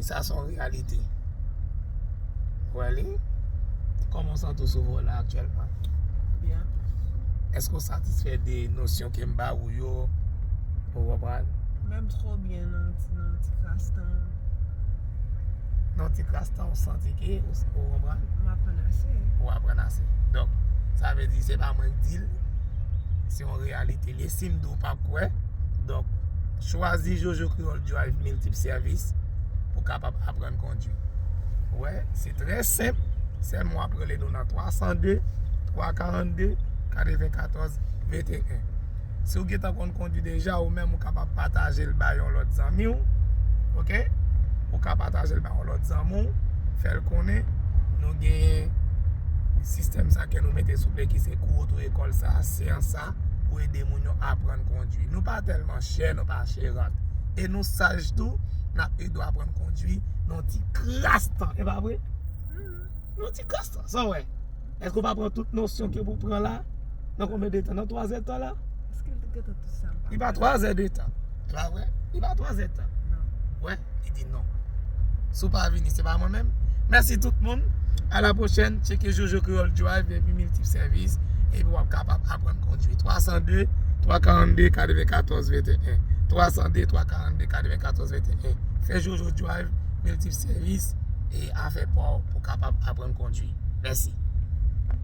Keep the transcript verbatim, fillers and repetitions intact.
Sa se yon reyalite. Ou wè li? Kòman w santi w sou vòlè aktyèlman? Byen. Èske w satisfè de nosyon ke m ba ou yo? Ou konprann? Menm twò byen nan ti nan ti kras tan. Nan ti kras tan, ou santi ke ou, ou konprann? M aprann ase. Ou aprann ase. Donk, sa vle di se pa mwen k di l. Se yon reyalite li ye. Si m di w pa kwè, donk, chwazi Jojo Kreyòl Drive Miltip Sèvis pou w kapab aprann kondwi. Ou wè, se trè senp. Sèlman w ap rele nou nan twa san de, twa karannde, katrevenkatòz, venteyen. Si w gentan konn kondwi deja, ou menm ou kapab pataje l bay yon lòt zanmi w. Oke? Ou ka pataje l bay yon lòt zanmi w. Fè l konnen nou gen sistèm sa ke nou mete sou pye ki se kou oto ekòl sa, seyans sa, pou ede moun yo aprann kondwi. Nou pa tèlman chè, nou pa chè rant. E nou saj tou, n ap ede w aprann kondwi nan ti kras tan. E pa vre? Nan ti kras tan. Sa w wè? Èske w pa pran tout nosyon ke pou pran la? Nan konbyen de tan? Nan twa zè tan la? Èske l te gentan tout sa m pa Li pa twa zè de tan. E pa vre? Li pa twa zè tan. Non. Wè, li di non. Si w pa vini, se pa mwen menm. Mèsi tout moun. A la pwochèn. Tcheke Jojo Kreyòl Drive epi Miltip Sèvis. Epi w ap kapab aprann kondwi. Twa san de, twa karannde, katrevenkatòz, venteyen. Twa san de, twa karannde, katrevenkatòz, venteyen. Fè Jojo Drive, Miltip Sèvis, e afè pa w pou w kapab aprann kondwi. Mèsi.